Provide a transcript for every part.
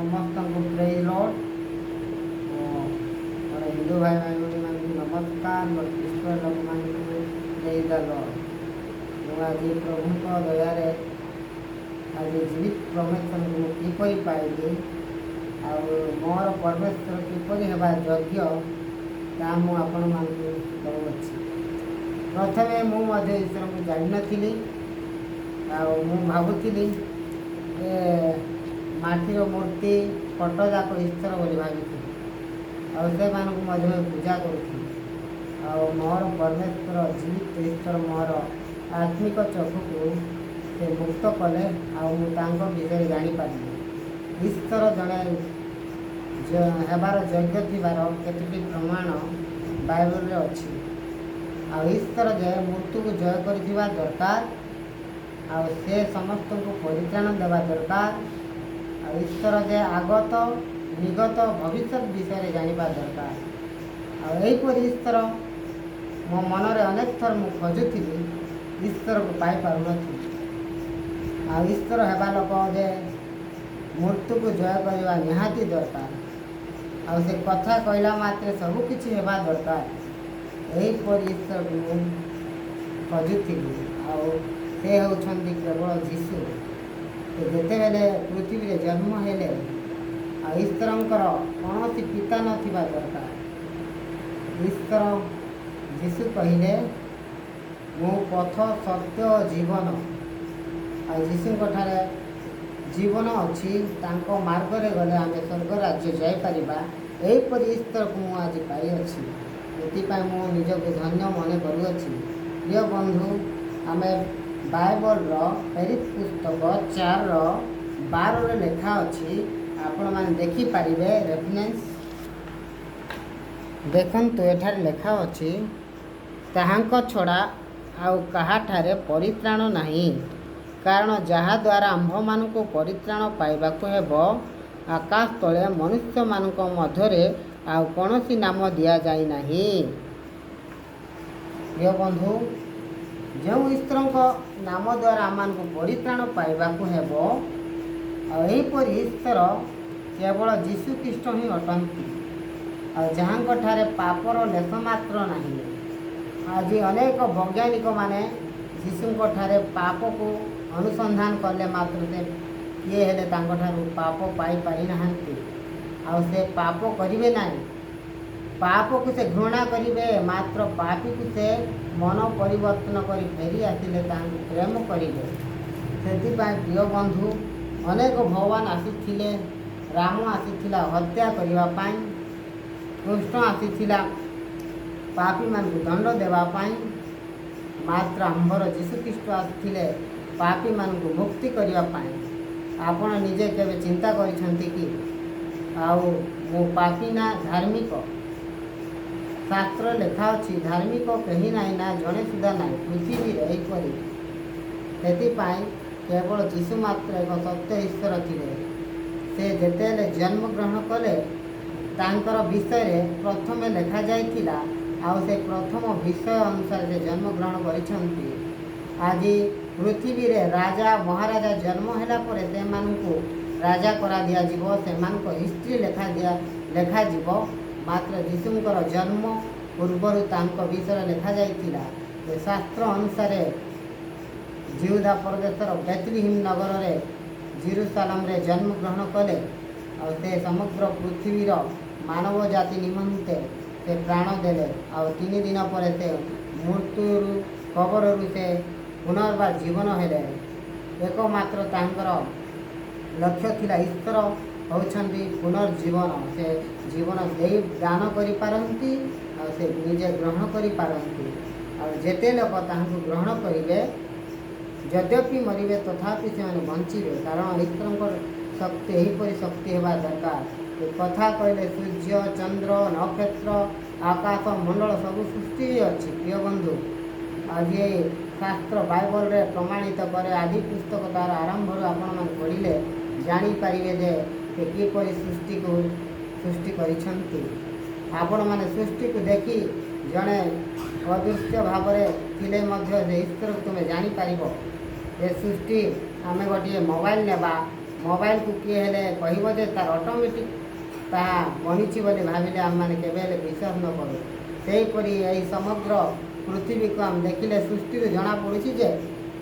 ସମସ୍ତଙ୍କୁ ପ୍ରେଜ୍ ଲର୍ଡ଼। ମୋର ହିନ୍ଦୁ ଭାଇ ଭଉଣୀମାନଙ୍କୁ ନମସ୍କାର। ମୋର ଖ୍ରୀଷ୍ଟ ଲୋକମାନଙ୍କୁ ପ୍ରେଜ୍ ଦ ଲର୍ଡ଼। ମୁଁ ଆଜି ପ୍ରଭୁଙ୍କ ଦୟାରେ ଆଜି ଜୀବିତ ପରମେଶ୍ୱରଙ୍କୁ ମୁଁ କିପରି ପାଇଲି ଆଉ ମୋର ପରମେଶ୍ୱର କିପରି ହେବା ଯୋଗ୍ୟ, ତାହା ମୁଁ ଆପଣମାନଙ୍କୁ କହୁଅଛି। ପ୍ରଥମେ ମୁଁ ମଧ୍ୟ ଈଶ୍ୱରଙ୍କୁ ଜାଣିନଥିଲି ଆଉ ମୁଁ ଭାବୁଥିଲି ଏ ମାଟିର ମୂର୍ତ୍ତି, ଫଟୋ ଯାକ ଈଶ୍ୱର ବୋଲି ଭାବିଥିଲି ଆଉ ସେମାନଙ୍କୁ ମଧ୍ୟ ମୁଁ ପୂଜା କରୁଥିଲି। ଆଉ ମୋର ପରମେଶ୍ୱର, ଜୀବିତ ଈଶ୍ୱର ମୋର ଆତ୍ମିକ ଚକ୍ଷୁକୁ ସେ ମୁକ୍ତ କଲେ ଆଉ ମୁଁ ତାଙ୍କ ବିଷୟରେ ଜାଣିପାରିଲି। ଈଶ୍ୱର ଜଣେ ହେବାର ଯୋଗ୍ୟ ଥିବାର କେତୋଟି ପ୍ରମାଣ ବାଇବଲରେ ଅଛି। ଆଉ ଈଶ୍ୱର ଯେ ମୃତ୍ୟୁକୁ ଜୟ କରିଥିବା ଦରକାର ଆଉ ସେ ସମସ୍ତଙ୍କୁ ପରିତ୍ରାଣ ଦେବା ଦରକାର ଆଉ ଈଶ୍ୱର ଯେ ଆଗତ, ନିଗତ, ଭବିଷ୍ୟତ ବିଷୟରେ ଜାଣିବା ଦରକାର। ଆଉ ଏହିପରି ଈଶ୍ୱର ମୋ ମନରେ ଅନେକ ଥର ମୁଁ ଖୋଜୁଥିଲି, ଈଶ୍ୱରକୁ ପାଇପାରୁନଥିଲି। ଆଉ ଈଶ୍ୱର ହେବା ଲୋକ ଯେ ମୃତ୍ୟୁକୁ ଜୟ କରିବା ନିହାତି ଦରକାର ଆଉ ସେ କଥା କହିଲା ମାତ୍ରେ ସବୁ କିଛି ହେବା ଦରକାର। ଏହିପରି ଈଶ୍ୱରକୁ ମୁଁ ଖୋଜୁଥିଲି ଆଉ ସେ ହେଉଛନ୍ତି କେବଳ ଯୀଶୁ। ସେ ଯେତେବେଳେ ପୃଥିବୀରେ ଜନ୍ମ ହେଲେ ଆଉ ଈଶ୍ୱରଙ୍କର କୌଣସି ପିତା ନଥିବା ଦରକାର। ଈଶ୍ୱର ଯୀଶୁ କହିଲେ, "ମୁଁ ପଥ, ସତ୍ୟ ଓ ଜୀବନ।" ଆଉ ଯୀଶୁଙ୍କ ଠାରେ ଜୀବନ ଅଛି। ତାଙ୍କ ମାର୍ଗରେ ଗଲେ ଆମେ ସ୍ୱର୍ଗ ରାଜ୍ୟ ଯାଇପାରିବା। ଏହିପରି ଈଶ୍ୱରକୁ ମୁଁ ଆଜି ପାଇଅଛି। ଏଥିପାଇଁ ମୁଁ ନିଜକୁ ଧନ୍ୟ ମନେ କରୁଅଛି। ପ୍ରିୟ ବନ୍ଧୁ, ଆମେ ବାଇବଲର ପ୍ରେରିତ ପୁସ୍ତକ 4ର 12ରେ ଲେଖା ଅଛି। ଆପଣମାନେ ଦେଖିପାରିବେ ରେଫରେନ୍ସ। ଦେଖନ୍ତୁ, ଏଠାରେ ଲେଖା ଅଛି, "ତାହାଙ୍କ ଛଡ଼ା ଆଉ କାହାଠାରେ ପରିତ୍ରାଣ ନାହିଁ, କାରଣ ଯାହାଦ୍ୱାରା ଆମ୍ଭମାନଙ୍କୁ ପରିତ୍ରାଣ ପାଇବାକୁ ହେବ, ଆକାଶ ତଳେ ମନୁଷ୍ୟମାନଙ୍କ ମଧ୍ୟରେ ଆଉ କୌଣସି ନାମ ଦିଆଯାଇ ନାହିଁ।" ପ୍ରିୟ ବନ୍ଧୁ, ଯେଉଁ ଈଶ୍ୱରଙ୍କ ନାମ ଦ୍ୱାରା ଆମମାନଙ୍କୁ ପରିତ୍ରାଣ ପାଇବାକୁ ହେବ ଆଉ ଏହିପରି ଈଶ୍ୱର କେବଳ ଯୀଶୁ ଖ୍ରୀଷ୍ଟ ହିଁ ଅଟନ୍ତି ଆଉ ଯାହାଙ୍କଠାରେ ପାପର ଲେଶ ମାତ୍ର ନାହିଁ। ଆଜି ଅନେକ ବୈଜ୍ଞାନିକମାନେ ଯୀଶୁଙ୍କ ଠାରେ ପାପକୁ ଅନୁସନ୍ଧାନ କଲେ, ମାତ୍ର ସେ କିଏ ହେଲେ ତାଙ୍କଠାରୁ ପାପ ପାଇପାରିନାହାନ୍ତି। ଆଉ ସେ ପାପ କରିବେ ନାହିଁ। ପାପକୁ ସେ ଘୃଣା କରିବେ, ମାତ୍ର ପାପୀକୁ ସେ ମନ ପରିବର୍ତ୍ତନ କରି ଫେରି ଆସିଲେ ତାହାଙ୍କୁ ପ୍ରେମ କରିବେ। ସେଥିପାଇଁ ପ୍ରିୟ ବନ୍ଧୁ, ଅନେକ ଭଗବାନ ଆସିଥିଲେ। ରାମ ଆସିଥିଲା ହତ୍ୟା କରିବା ପାଇଁ, କୃଷ୍ଣ ଆସିଥିଲା ପାପୀମାନଙ୍କୁ ଦଣ୍ଡ ଦେବା ପାଇଁ, ମାତ୍ର ଆମ୍ଭର ଯୀଶୁଖ୍ରୀଷ୍ଟ ଆସିଥିଲେ ପାପୀମାନଙ୍କୁ ମୁକ୍ତି କରିବା ପାଇଁ। ଆପଣ ନିଜେ କେବେ ଚିନ୍ତା କରିଛନ୍ତି କି, ଆଉ ମୁଁ ପାପୀ ନା ଧାର୍ମିକ? ଶାସ୍ତ୍ର ଲେଖା ଅଛି, "ଧାର୍ମିକ କେହି ନାହିଁ, ନା ଜଣେ ସୁଦ୍ଧା ନାହିଁ ପୃଥିବୀରେ।" ଏହିପରି ସେଥିପାଇଁ କେବଳ ଯୀଶୁ ମାତ୍ର ଏକ ସତ୍ୟ ଈଶ୍ୱର ଥିଲେ। ସେ ଯେତେବେଳେ ଜନ୍ମଗ୍ରହଣ କଲେ, ତାଙ୍କର ବିଷୟରେ ପ୍ରଥମେ ଲେଖାଯାଇଥିଲା ଆଉ ସେ ପ୍ରଥମ ବିଷୟ ଅନୁସାରେ ସେ ଜନ୍ମଗ୍ରହଣ କରିଛନ୍ତି। ଆଜି ପୃଥିବୀରେ ରାଜା ମହାରାଜା ଜନ୍ମ ହେଲା ପରେ ସେମାନଙ୍କୁ ରାଜା କରା ଦିଆଯିବ, ସେମାନଙ୍କ ହିଷ୍ଟ୍ରି ଲେଖାଯିବ। ମାତ୍ର ଯୀଶୁଙ୍କର ଜନ୍ମ ପୂର୍ବରୁ ତାଙ୍କ ବିଷୟରେ ଲେଖାଯାଇଥିଲା। ସେ ଶାସ୍ତ୍ର ଅନୁସାରେ ଜିହୁଦା ପ୍ରଦେଶର ବେତଲିହିମ ନଗରରେ, ଜିରୁସାଲାମରେ ଜନ୍ମଗ୍ରହଣ କଲେ ଆଉ ସେ ସମଗ୍ର ପୃଥିବୀର ମାନବ ଜାତି ନିମନ୍ତେ ସେ ପ୍ରାଣ ଦେଲେ। ଆଉ 3 ଦିନ ପରେ ସେ ମୃତ୍ୟୁରୁ, କବରରୁ ସେ ପୁନର୍ବାର ଜୀବନ ହେଲେ। ଏକମାତ୍ର ତାଙ୍କର ଲକ୍ଷ୍ୟ ଥିଲା, ଈଶ୍ୱର ହେଉଛନ୍ତି ପୁନର୍ଜୀବନ। ସେ ଜୀବନ ଦେଇ ଦାନ କରିପାରନ୍ତି ଆଉ ସେ ନିଜେ ଗ୍ରହଣ କରିପାରନ୍ତି। ଆଉ ଯେତେ ଲୋକ ତାହାଙ୍କୁ ଗ୍ରହଣ କରିବେ, ଯଦ୍ୟପି ମରିବେ, ତଥାପି ସେମାନେ ବଞ୍ଚିବେ। କାରଣ ଈଶ୍ୱରଙ୍କର ଶକ୍ତି ଏହିପରି ଶକ୍ତି ହେବା ଦରକାର। ଏ କଥା କହିଲେ ସୂର୍ଯ୍ୟ, ଚନ୍ଦ୍ର, ନକ୍ଷତ୍ର, ଆକାଶ ମଣ୍ଡଳ ସବୁ ସୃଷ୍ଟି ଅଛି। ପ୍ରିୟ ବନ୍ଧୁ, ଆଜି ଏଇ ଶାସ୍ତ୍ର ବାଇବଲରେ ପ୍ରମାଣିତ କରେ। ଆଦି ପୁସ୍ତକ ତାର ଆରମ୍ଭରୁ ଆପଣମାନେ ପଢ଼ିଲେ ଜାଣିପାରିବେ ଯେ ସେ କିପରି ସୃଷ୍ଟିକୁ ସୃଷ୍ଟି କରିଛନ୍ତି। ଆପଣମାନେ ସୃଷ୍ଟିକୁ ଦେଖି ଜଣେ ଅଦୃଶ୍ୟ ଭାବରେ ଥିଲେ ମଧ୍ୟ ସେ ଈଶ୍ୱରକୁ ତୁମେ ଜାଣିପାରିବ। ଏ ସୃଷ୍ଟି, ଆମେ ଗୋଟିଏ ମୋବାଇଲ ନେବା, ମୋବାଇଲକୁ କିଏ ହେଲେ କହିବ ଯେ ତାର ଅଟୋମେଟିକ୍ ତାହା ବନିଛି ବୋଲି ଭାବିଲେ ଆମେମାନେ କେବେ ହେଲେ ବିଶ୍ୱାସ ନ କରୁ। ସେହିପରି ଏହି ସମଗ୍ର ପୃଥିବୀକୁ ଆମେ ଦେଖିଲେ ସୃଷ୍ଟିରୁ ଜଣାପଡ଼ୁଛି ଯେ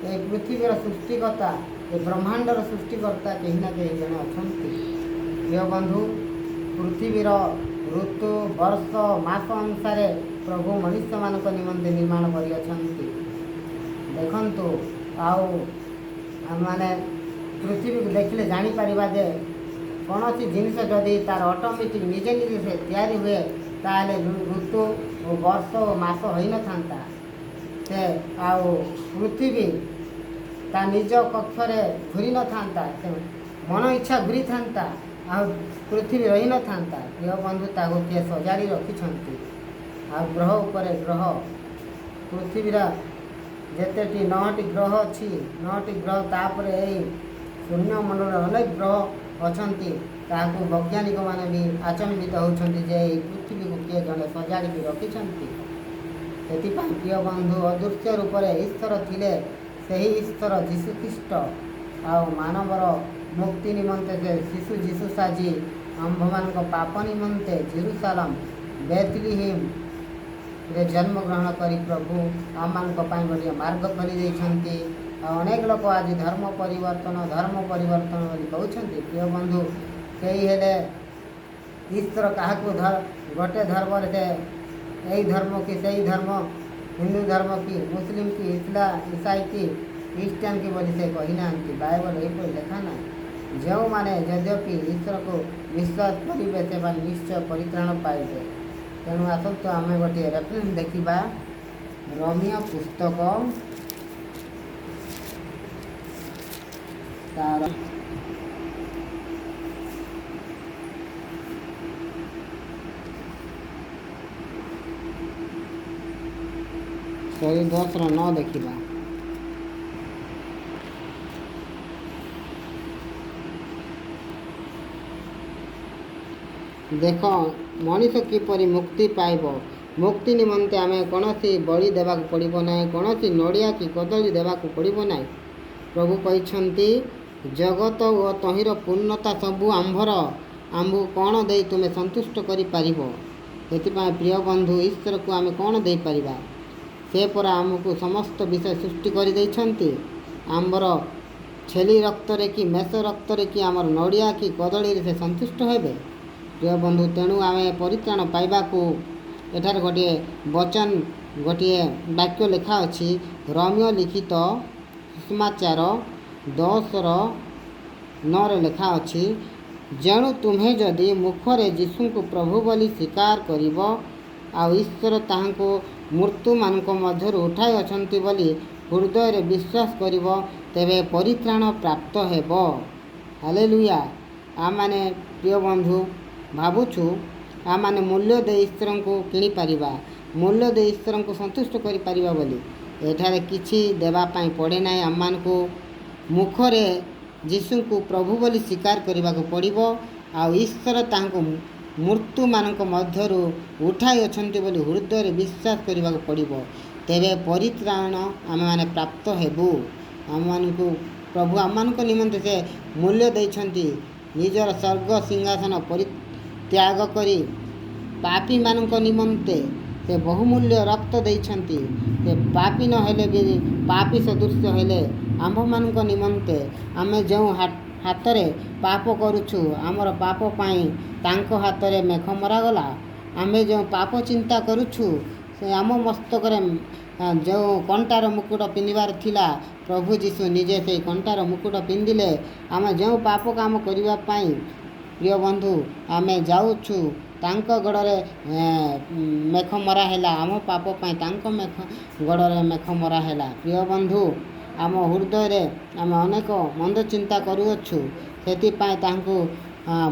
ଏହି ପୃଥିବୀର ସୃଷ୍ଟିକର୍ତ୍ତା, ଏ ବ୍ରହ୍ମାଣ୍ଡର ସୃଷ୍ଟିକର୍ତ୍ତା କେହି ନା କେହି ଜଣେ ଅଛନ୍ତି। ପ୍ରିୟ ବନ୍ଧୁ, ପୃଥିବୀର ଋତୁ, ବର୍ଷ, ମାସ ଅନୁସାରେ ପ୍ରଭୁ ମନୁଷ୍ୟମାନଙ୍କ ନିମନ୍ତେ ନିର୍ମାଣ କରିଅଛନ୍ତି। ଦେଖନ୍ତୁ, ଆଉ ଆମେମାନେ ପୃଥିବୀକୁ ଦେଖିଲେ ଜାଣିପାରିବା ଯେ କୌଣସି ଜିନିଷ ଯଦି ତାର ଅଟୋମେଟିକ୍ ନିଜେ ନିଜେ ସେ ତିଆରି ହୁଏ, ତାହେଲେ ଋତୁ ଓ ବର୍ଷ ଓ ମାସ ହୋଇନଥାନ୍ତା। ସେ ଆଉ ପୃଥିବୀ ତା ନିଜ କକ୍ଷରେ ଘୁରି ନଥାନ୍ତା, ସେ ମନ ଇଚ୍ଛା ଘୁରିଥାନ୍ତା ଆଉ ପୃଥିବୀ ରହିନଥାନ୍ତା। ପ୍ରିୟ ବନ୍ଧୁ, ତାକୁ କିଏ ସଜାଡ଼ି ରଖିଛନ୍ତି। ଆଉ ଗ୍ରହ ଉପରେ ଗ୍ରହ, ପୃଥିବୀର ଯେତେଟି 9ଟି ଗ୍ରହ ଅଛି, 9ଟି ଗ୍ରହ, ତାପରେ ଏଇ ଶୂନ୍ୟମଣ୍ଡଳରେ ଅନେକ ଗ୍ରହ ଅଛନ୍ତି। ତାହାକୁ ବୈଜ୍ଞାନିକମାନେ ବି ଆଚମ୍ବିତ ହେଉଛନ୍ତି ଯେ ଏଇ ପୃଥିବୀକୁ କିଏ ଜଣେ ସଜାଡ଼ିକି ରଖିଛନ୍ତି। ସେଥିପାଇଁ ପ୍ରିୟ ବନ୍ଧୁ, ଅଦୃଶ୍ୟ ରୂପରେ ଈଶ୍ୱର ଥିଲେ, ସେହି ଈଶ୍ୱର ଯୀଶୁଖ୍ରୀଷ୍ଟ ଆଉ ମାନବର ମୁକ୍ତି ନିମନ୍ତେ ସେ ଶିଶୁ ଯୀଶୁ ସାଜି ଆମ୍ଭମାନଙ୍କ ପାପ ନିମନ୍ତେ ଜେରୁସାଲମ ବେଥଲିହିମରେ ଜନ୍ମଗ୍ରହଣ କରି ପ୍ରଭୁ ଆମମାନଙ୍କ ପାଇଁ ଗୋଟିଏ ମାର୍ଗ ଖୋଲି ଦେଇଛନ୍ତି। ଆଉ ଅନେକ ଲୋକ ଆଜି ଧର୍ମ ପରିବର୍ତ୍ତନ, ଧର୍ମ ପରିବର୍ତ୍ତନ ବୋଲି କହୁଛନ୍ତି। ପ୍ରିୟ ବନ୍ଧୁ, କେହି ହେଲେ ଈଶ୍ୱର କାହାକୁ ଗୋଟେ ଧର୍ମରେ ସେ ଏଇ ଧର୍ମ କି ସେଇ ଧର୍ମ, ହିନ୍ଦୁ ଧର୍ମ କି ମୁସଲିମ କି ଇସାଇ କି ଖ୍ରୀଷ୍ଟିଆନ କି ବୋଲି ସେ କହିନାହାନ୍ତି। ବାଇବଲ ଏହିପରି ଲେଖା ନାହିଁ। ଯେଉଁମାନେ ଯଦ୍ୟପି ଈଶ୍ୱରକୁ ବିଶ୍ୱାସ କରିବେ, ସେମାନେ ନିଶ୍ଚୟ ପରିତ୍ରାଣ ପାଇବେ। ତେଣୁ ଆସନ୍ତୁ ଆମେ ଗୋଟିଏ ରେଫରେନ୍ସ ଦେଖିବା। ରୋମୀୟ ପୁସ୍ତକ ତାର 10ର 9 ଦେଖିବା। ଦେଖ, ମଣିଷ କିପରି ମୁକ୍ତି ପାଇବ? ମୁକ୍ତି ନିମନ୍ତେ ଆମେ କୌଣସି ବଳି ଦେବାକୁ ପଡ଼ିବ ନାହିଁ, କୌଣସି ନଡ଼ିଆ କି କଦଳୀ ଦେବାକୁ ପଡ଼ିବ ନାହିଁ। ପ୍ରଭୁ କହିଛନ୍ତି, ଜଗତ ଓ ତହିଁର ପୂର୍ଣ୍ଣତା ସବୁ ଆମ୍ଭର, ଆମ୍ଭକୁ କ'ଣ ଦେଇ ତୁମେ ସନ୍ତୁଷ୍ଟ କରିପାରିବ? ସେଥିପାଇଁ ପ୍ରିୟ ବନ୍ଧୁ, ଈଶ୍ୱରକୁ ଆମେ କ'ଣ ଦେଇପାରିବା? ସେ ପରା ଆମକୁ ସମସ୍ତ ବିଷୟ ସୃଷ୍ଟି କରିଦେଇଛନ୍ତି। ଆମ୍ଭର ଛେଳି ରକ୍ତରେ କି ମେଷ ରକ୍ତରେ କି ଆମର ନଡ଼ିଆ କି କଦଳୀରେ ସେ ସନ୍ତୁଷ୍ଟ ହେବେ? ପ୍ରିୟ ବନ୍ଧୁ, ତେଣୁ ଆମେ ପରିତ୍ରାଣ ପାଇବାକୁ ଏଠାରେ ଗୋଟିଏ ବଚନ, ଗୋଟିଏ ବାକ୍ୟ ଲେଖା ଅଛି। ରୋମୀୟ ଲିଖିତ ସୁସମାଚାର 10ର 9ରେ ଲେଖା ଅଛି, ଯେଣୁ ତୁମ୍ଭେ ଯଦି ମୁଖରେ ଯୀଶୁଙ୍କୁ ପ୍ରଭୁ ବୋଲି ସ୍ୱୀକାର କରିବ ଆଉ ଈଶ୍ୱର ତାହାଙ୍କୁ ମୃତ୍ୟୁମାନଙ୍କ ମଧ୍ୟରୁ ଉଠାଇ ଅଛନ୍ତି ବୋଲି ହୃଦୟରେ ବିଶ୍ୱାସ କରିବ, ତେବେ ପରିତ୍ରାଣ ପ୍ରାପ୍ତ ହେବ। ହାଲେଲୁୟା। ଆମମାନେ ପ୍ରିୟ ବନ୍ଧୁ ଭାବୁଛୁ ଆମମାନେ ମୂଲ୍ୟ ଦେଇ ଈଶ୍ୱରଙ୍କୁ କିଣିପାରିବା, ମୂଲ୍ୟ ଦେଇ ଈଶ୍ୱରଙ୍କୁ ସନ୍ତୁଷ୍ଟ କରିପାରିବା ବୋଲି। ଏଠାରେ କିଛି ଦେବା ପାଇଁ ପଡ଼େ ନାହିଁ। ଆମମାନଙ୍କୁ ମୁଖରେ ଯୀଶୁଙ୍କୁ ପ୍ରଭୁ ବୋଲି ସ୍ୱୀକାର କରିବାକୁ ପଡ଼ିବ ଆଉ ଈଶ୍ୱର ତାହାଙ୍କୁ ମୃତ୍ୟୁମାନଙ୍କ ମଧ୍ୟରୁ ଉଠାଇ ଅଛନ୍ତି ବୋଲି ହୃଦୟରେ ବିଶ୍ୱାସ କରିବାକୁ ପଡ଼ିବ, ତେବେ ପରିତ୍ରାଣ ଆମେମାନେ ପ୍ରାପ୍ତ ହେବୁ। ଆମମାନଙ୍କୁ ପ୍ରଭୁ ଆମମାନଙ୍କ ନିମନ୍ତେ ସେ ମୂଲ୍ୟ ଦେଇଛନ୍ତି। ନିଜର ସ୍ୱର୍ଗ ସିଂହାସନ ପରିତ୍ୟାଗ କରି ପାପୀମାନଙ୍କ ନିମନ୍ତେ ସେ ବହୁମୂଲ୍ୟ ରକ୍ତ ଦେଇଛନ୍ତି। ସେ ପାପୀ ନହେଲେ ବି ପାପୀ ସଦୃଶ ହେଲେ ଆମ୍ଭମାନଙ୍କ ନିମନ୍ତେ। ଆମେ ଯେଉଁ ହାତରେ ପାପ କରୁଛୁ, ଆମର ପାପ ପାଇଁ ତାଙ୍କ ହାତରେ ମେଖ ମରାଗଲା। ଆମେ ଯେଉଁ ପାପ ଚିନ୍ତା କରୁଛୁ, ସେ ଆମ ମସ୍ତକରେ ଯେଉଁ କଣ୍ଟାର ମୁକୁଟ ପିନ୍ଧିବାର ଥିଲା, ପ୍ରଭୁ ଯୀଶୁ ନିଜେ ସେଇ କଣ୍ଟାର ମୁକୁଟ ପିନ୍ଧିଲେ। ଆମେ ଯେଉଁ ପାପ କାମ କରିବା ପାଇଁ ପ୍ରିୟ ବନ୍ଧୁ ଆମେ ଯାଉଛୁ, ତାଙ୍କ ଗୋଡ଼ରେ ମେଖ ମରା ହେଲା। ଆମ ପାପ ପାଇଁ ତାଙ୍କ ମେଖ ଗୋଡ଼ରେ ମେଖ ମରା ହେଲା। ପ୍ରିୟ ବନ୍ଧୁ, ଆମ ହୃଦୟରେ ଆମେ ଅନେକ ମନ୍ଦ ଚିନ୍ତା କରୁଅଛୁ, ସେଥିପାଇଁ ତାଙ୍କୁ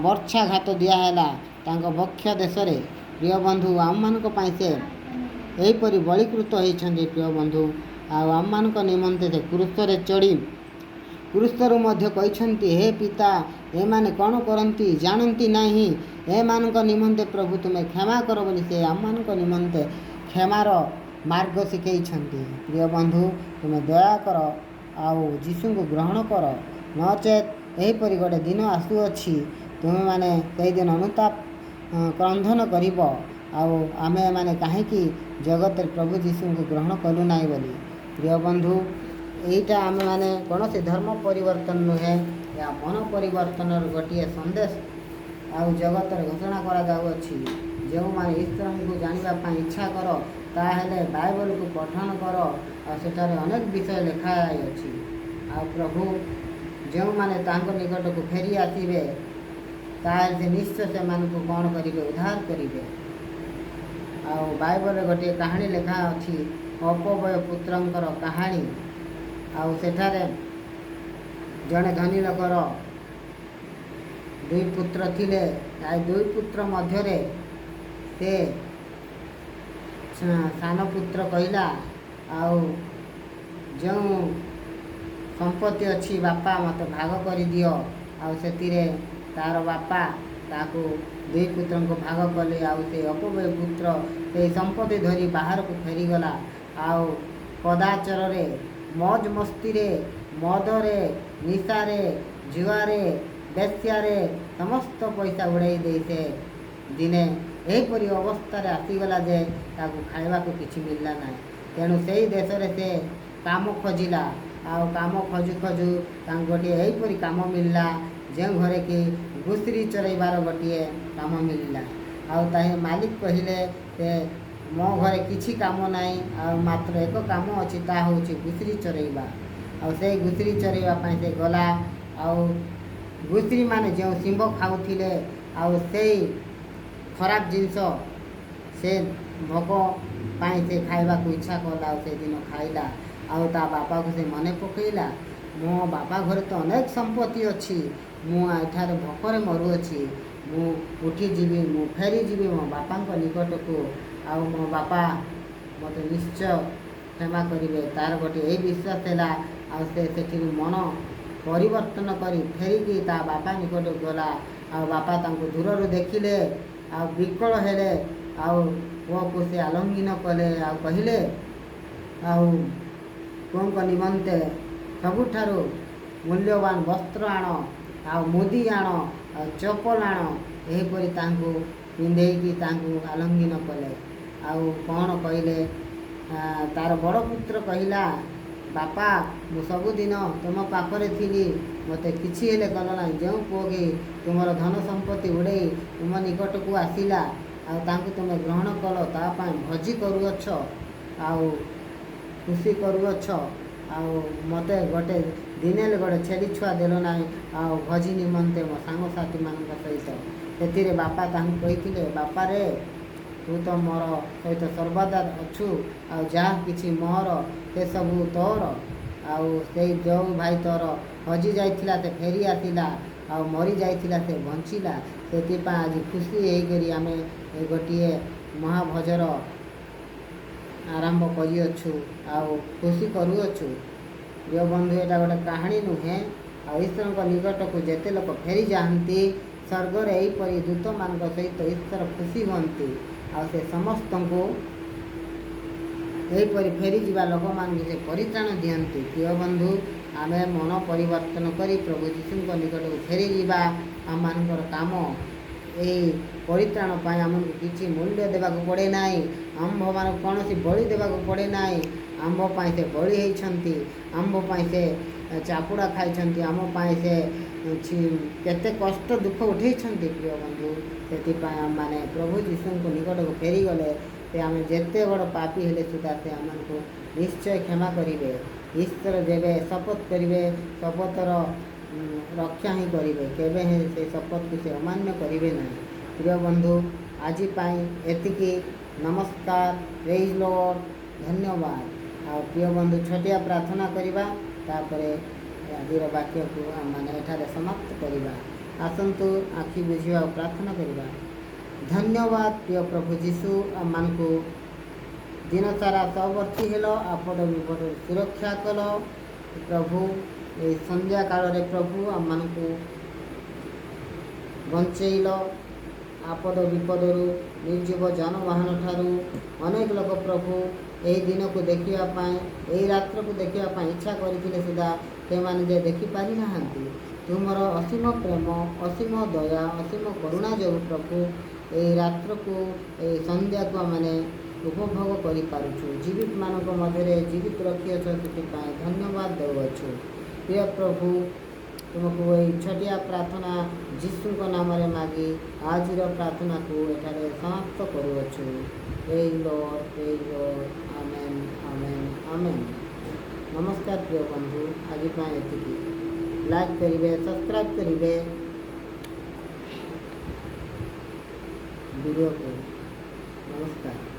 ବର୍ଚ୍ଛାଘାତ ଦିଆହେଲା ତାଙ୍କ ବକ୍ଷ ଦେଶରେ। ପ୍ରିୟ ବନ୍ଧୁ, ଆମମାନଙ୍କ ପାଇଁ ସେ ଏହିପରି ବଳୀକୃତ ହେଇଛନ୍ତି। ପ୍ରିୟ ବନ୍ଧୁ, ଆଉ ଆମମାନଙ୍କ ନିମନ୍ତେ ସେ କ୍ରୁଶରେ ଚଢ଼ି କ୍ରୁଶରୁ ମଧ୍ୟ କହିଛନ୍ତି, ହେ ପିତା, ଏମାନେ କ'ଣ କରନ୍ତି ଜାଣନ୍ତି ନାହିଁ, ଏମାନଙ୍କ ନିମନ୍ତେ ପ୍ରଭୁ ତୁମେ କ୍ଷମା କର ବୋଲି ସେ ଆମମାନଙ୍କ ନିମନ୍ତେ କ୍ଷମାର ମାର୍ଗ ଶିଖେଇଛନ୍ତି। ପ୍ରିୟ ବନ୍ଧୁ, ତୁମେ ଦୟା କର ଆଉ ଯୀଶୁଙ୍କୁ ଗ୍ରହଣ କର, ନଚେତ୍ ଏହିପରି ଗୋଟେ ଦିନ ଆସୁଅଛି, ତୁମେମାନେ ସେଇଦିନ ଅନୁତାପ କ୍ରନ୍ଦନ କରିବ, ଆଉ ଆମେମାନେ କାହିଁକି ଜଗତରେ ପ୍ରଭୁ ଯୀଶୁଙ୍କୁ ଗ୍ରହଣ କଲୁ ନାହିଁ ବୋଲି। ପ୍ରିୟ ବନ୍ଧୁ, ଏଇଟା ଆମେମାନେ କୌଣସି ଧର୍ମ ପରିବର୍ତ୍ତନ ନୁହେଁ, ଏହା ମନ ପରିବର୍ତ୍ତନର ଗୋଟିଏ ସନ୍ଦେଶ ଆଉ ଜଗତରେ ଘୋଷଣା କରାଯାଉଅଛି। ଯେଉଁମାନେ ଈଶ୍ୱରଙ୍କୁ ଜାଣିବା ପାଇଁ ଇଚ୍ଛା କର, ତାହେଲେ ବାଇବଲକୁ ପଠନ କର, ଆଉ ସେଠାରେ ଅନେକ ବିଷୟ ଲେଖା ଯାଇଅଛି। ଆଉ ପ୍ରଭୁ ଯେଉଁମାନେ ତାଙ୍କ ନିକଟକୁ ଫେରି ଆସିବେ, ତାହେଲେ ସେ ନିଶ୍ଚୟ ସେମାନଙ୍କୁ କ'ଣ କରିବେ? ଉଦ୍ଧାର କରିବେ। ଆଉ ବାଇବଲରେ ଗୋଟିଏ କାହାଣୀ ଲେଖା ଅଛି, ଅପବ୍ୟୟ ପୁତ୍ରଙ୍କର କାହାଣୀ। ଆଉ ସେଠାରେ ଜଣେ ଧନୀ ଲୋକର ଦୁଇ ପୁତ୍ର ଥିଲେ। ଆଉ ଦୁଇ ପୁତ୍ର ମଧ୍ୟରେ ସେ ସାନ ପୁତ୍ର କହିଲା, ଆଉ ଯେଉଁ ସମ୍ପତ୍ତି ଅଛି ବାପା, ମୋତେ ଭାଗ କରିଦିଅ। ଆଉ ସେଥିରେ ତାର ବାପା ତାକୁ ଦୁଇ ପୁତ୍ରଙ୍କୁ ଭାଗ କଲେ। ଆଉ ସେ ଅପବ୍ୟୟ ପୁତ୍ର ସେଇ ସମ୍ପତ୍ତି ଧରି ବାହାରକୁ ଫେରିଗଲା, ଆଉ କଦାଚରରେ, ମୌଜ ମସ୍ତିରେ, ମଦରେ, ନିଶାରେ, ଜୁଆରେ, ବେଶ୍ୟାରେ ସମସ୍ତ ପଇସା ଉଡ଼େଇ ଦେଇ ସେ ଦିନେ ଏହିପରି ଅବସ୍ଥାରେ ଆସିଗଲା ଯେ ତାକୁ ଖାଇବାକୁ କିଛି ମିଳିଲା ନାହିଁ। ତେଣୁ ସେଇ ଦେଶରେ ସେ କାମ ଖୋଜିଲା। ଆଉ କାମ ଖୋଜୁ ଖୋଜୁ ତାଙ୍କୁ ଗୋଟିଏ ଏହିପରି କାମ ମିଳିଲା, ଯେଉଁ ଘରେ କି ଘୁଷୁରି ଚରାଇବାର ଗୋଟିଏ କାମ ମିଳିଲା। ଆଉ ତାହିଁ ମାଲିକ କହିଲେ ସେ ମୋ ଘରେ କିଛି କାମ ନାହିଁ, ଆଉ ମାତ୍ର ଏକ କାମ ଅଛି, ତାହା ହେଉଛି ଘୁଷୁରି ଚରାଇବା। ଆଉ ସେଇ ଘୁଷୁରି ଚରାଇବା ପାଇଁ ସେ ଗଲା। ଆଉ ଘୁଷୁରିମାନେ ଯେଉଁ ଶିମ୍ବ ଖାଉଥିଲେ, ଆଉ ସେଇ ଖରାପ ଜିନିଷ ସେ ଭୋକ ପାଇଁ ସେ ଖାଇବାକୁ ଇଚ୍ଛା କଲା, ଆଉ ସେଦିନ ଖାଇଲା। ଆଉ ତା ବାପାକୁ ସେ ମନେ ପକାଇଲା, ମୋ ବାପା ଘରେ ତ ଅନେକ ସମ୍ପତ୍ତି ଅଛି, ମୁଁ ଏଠାରେ ଭୋକରେ ମରୁଅଛି। ମୁଁ ଉଠିଯିବି, ମୁଁ ଫେରିଯିବି ମୋ ବାପାଙ୍କ ନିକଟକୁ, ଆଉ ମୋ ବାପା ମୋତେ ନିଶ୍ଚୟ କ୍ଷମା କରିବେ। ତାର ଗୋଟିଏ ଏଇ ବିଶ୍ୱାସ ହେଲା। ଆଉ ସେ ସେଠିରୁ ମନ ପରିବର୍ତ୍ତନ କରି ଫେରିକି ତା ବାପା ନିକଟକୁ ଗଲା। ଆଉ ବାପା ତାଙ୍କୁ ଦୂରରୁ ଦେଖିଲେ ଆଉ ବିକଳ ହେଲେ, ଆଉ ପୁଅକୁ ସେ ଆଲିଙ୍ଗନ କଲେ, ଆଉ କହିଲେ, ଆଉ ପୁଅଙ୍କ ନିମନ୍ତେ ସବୁଠାରୁ ମୂଲ୍ୟବାନ ବସ୍ତ୍ର ଆଣ, ଆଉ ମୁଦି ଆଣ, ଆଉ ଚପଲ ଆଣ। ଏହିପରି ତାଙ୍କୁ ପିନ୍ଧେଇକି ତାଙ୍କୁ ଆଲିଙ୍ଗନ କଲେ। ଆଉ କ'ଣ କହିଲେ? ତାର ବଡ଼ ପୁତ୍ର କହିଲା, ବାପା, ମୁଁ ସବୁଦିନ ତୁମ ପାଖରେ ଥିଲି, ମୋତେ କିଛି ହେଲେ କଲ ନାହିଁ। ଯେଉଁ ପୁଅ କି ତୁମର ଧନ ସମ୍ପତ୍ତି ଉଡ଼େଇ ତୁମ ନିକଟକୁ ଆସିଲା, ଆଉ ତାଙ୍କୁ ତୁମେ ଗ୍ରହଣ କଲ, ତା ପାଇଁ ଭୋଜି କରୁଅଛ ଆଉ ଖୁସି କରୁଅଛ, ଆଉ ମୋତେ ଗୋଟେ ଦିନେ ହେଲେ ଗୋଟେ ଛେଳି ଛୁଆ ଦେଲ ନାହିଁ ଆଉ ଭୋଜି ନିମନ୍ତେ ମୋ ସାଙ୍ଗସାଥିମାନଙ୍କ ସହିତ। ସେଥିରେ ବାପା ତାଙ୍କୁ କହିଥିଲେ, ବାପାରେ, ତୁ ତ ମୋର ସହିତ ସର୍ବଦା ଅଛୁ, ଆଉ ଯାହା କିଛି ମୋର ସେସବୁ ତୋର। ଆଉ ସେଇ ଯେଉଁ ଭାଇ ତୋର ହଜି ଯାଇଥିଲା ସେ ଫେରି ଆସିଲା, ଆଉ ମରି ଯାଇଥିଲା ସେ ବଞ୍ଚିଲା। ସେଥିପାଇଁ ଆଜି ଖୁସି ହେଇକରି ଆମେ ଗୋଟିଏ ମହାଭୋଜର ଆରମ୍ଭ କରିଅଛୁ ଆଉ ଖୁସି କରୁଅଛୁ। ପ୍ରିୟ ବନ୍ଧୁ, ଏଇଟା ଗୋଟେ କାହାଣୀ ନୁହେଁ। ଆଉ ଈଶ୍ୱରଙ୍କ ନିକଟକୁ ଯେତେ ଲୋକ ଫେରିଯାଆନ୍ତି, ସ୍ୱର୍ଗରେ ଏହିପରି ଦୂତମାନଙ୍କ ସହିତ ଈଶ୍ୱର ଖୁସି ହୁଅନ୍ତି। ଆଉ ସେ ସମସ୍ତଙ୍କୁ ଏହିପରି ଫେରିଯିବା ଲୋକମାନଙ୍କୁ ସେ ପରିତ୍ରାଣ ଦିଅନ୍ତି। ପ୍ରିୟ ବନ୍ଧୁ, ଆମେ ମନ ପରିବର୍ତ୍ତନ କରି ପ୍ରଭୁ ଯୀଶୁଙ୍କ ନିକଟକୁ ଫେରିଯିବା ଆମମାନଙ୍କର କାମ। ଏହି ପରିତ୍ରାଣ ପାଇଁ ଆମକୁ କିଛି ମୂଲ୍ୟ ଦେବାକୁ ପଡ଼େ ନାହିଁ, ଆମ୍ଭମାନଙ୍କୁ କୌଣସି ବଳି ଦେବାକୁ ପଡ଼େ ନାହିଁ। ଆମ୍ଭ ପାଇଁ ସେ ବଳି ହେଇଛନ୍ତି, ଆମ୍ଭ ପାଇଁ ସେ ଚାପୁଡ଼ା ଖାଇଛନ୍ତି, ଆମ ପାଇଁ ସେ କେତେ କଷ୍ଟ ଦୁଃଖ ଉଠେଇଛନ୍ତି। ପ୍ରିୟ ବନ୍ଧୁ, ସେଥିପାଇଁ ଆମମାନେ ପ୍ରଭୁ ଯୀଶୁଙ୍କ ନିକଟକୁ ଫେରିଗଲେ ସେ ଆମେ ଯେତେ ବଡ଼ ପାପୀ ହେଲେ ସୁଦ୍ଧା ସେ ଆମମାନଙ୍କୁ ନିଶ୍ଚୟ କ୍ଷମା କରିବେ। ଈଶ୍ୱର ଯେବେ ଶପଥ କରିବେ, ଶପଥର ରକ୍ଷା ହିଁ କରିବେ, କେବେ ହିଁ ସେ ଶପଥକୁ ସେ ଅମାନ୍ୟ କରିବେ ନାହିଁ। ପ୍ରିୟ ବନ୍ଧୁ, ଆଜି ପାଇଁ ଏତିକି। ନମସ୍କାର, ପ୍ରେଜ୍ ଲର୍ଡ, ଧନ୍ୟବାଦ। ଆଉ ପ୍ରିୟ ବନ୍ଧୁ, ଛୋଟିଆ ପ୍ରାର୍ଥନା କରିବା, ତାପରେ ଆଜିର ବାକ୍ୟକୁ ଆମମାନେ ଏଠାରେ ସମାପ୍ତ କରିବା। ଆସନ୍ତୁ ଆଖି ବୁଜିବା ଆଉ ପ୍ରାର୍ଥନା କରିବା। ଧନ୍ୟବାଦ ପ୍ରିୟ ପ୍ରଭୁ ଯୀଶୁ, ଆମମାନଙ୍କୁ ଦିନସାରା ସହବର୍ତ୍ତୀ ହେଲ, ଆପଦ ବିପଦରୁ ସୁରକ୍ଷା କଲ ପ୍ରଭୁ। ଏହି ସନ୍ଧ୍ୟା କାଳରେ ପ୍ରଭୁ ଆମମାନଙ୍କୁ ବଞ୍ଚେଇଲ ଆପଦ ବିପଦରୁ, ନିର୍ଜୀବ ଯାନବାହନ ଠାରୁ। ଅନେକ ଲୋକ ପ୍ରଭୁ ଏହି ଦିନକୁ ଦେଖିବା ପାଇଁ, ଏହି ରାତ୍ରକୁ ଦେଖିବା ପାଇଁ ଇଚ୍ଛା କରିଥିଲେ ସୁଦ୍ଧା ସେମାନେ ଯେ ଦେଖିପାରିନାହାନ୍ତି। ତୁମର ଅସୀମ ପ୍ରେମ, ଅସୀମ ଦୟା, ଅସୀମ କରୁଣା ଯୋଗୁଁ ପ୍ରଭୁ, ଏଇ ରାତ୍ରକୁ, ଏଇ ସନ୍ଧ୍ୟାକୁ ଆମେ ଉପଭୋଗ କରିପାରୁଛୁ। ଜୀବିତମାନଙ୍କ ମଧ୍ୟରେ ଜୀବିତ ରଖିଅଛ, ସେଥିପାଇଁ ଧନ୍ୟବାଦ ଦେଉଅଛୁ। ପ୍ରିୟ ପ୍ରଭୁ, ତୁମକୁ ଏଇ ଛୋଟିଆ ପ୍ରାର୍ଥନା ଯୀଶୁଙ୍କ ନାମରେ ମାଗି ଆଜିର ପ୍ରାର୍ଥନାକୁ ଏଠାରେ ସମାପ୍ତ କରୁଅଛୁ। Praise Lord, praise Lord, amen, amen, amen. ନମସ୍କାର ପ୍ରିୟ ବନ୍ଧୁ, ଆଜି ପାଇଁ ଏତିକି। ଲାଇକ୍ କରିବେ, ସବସ୍କ୍ରାଇବ୍ କରିବେ ଭିଡ଼ିଓକୁ। ନମସ୍କାର।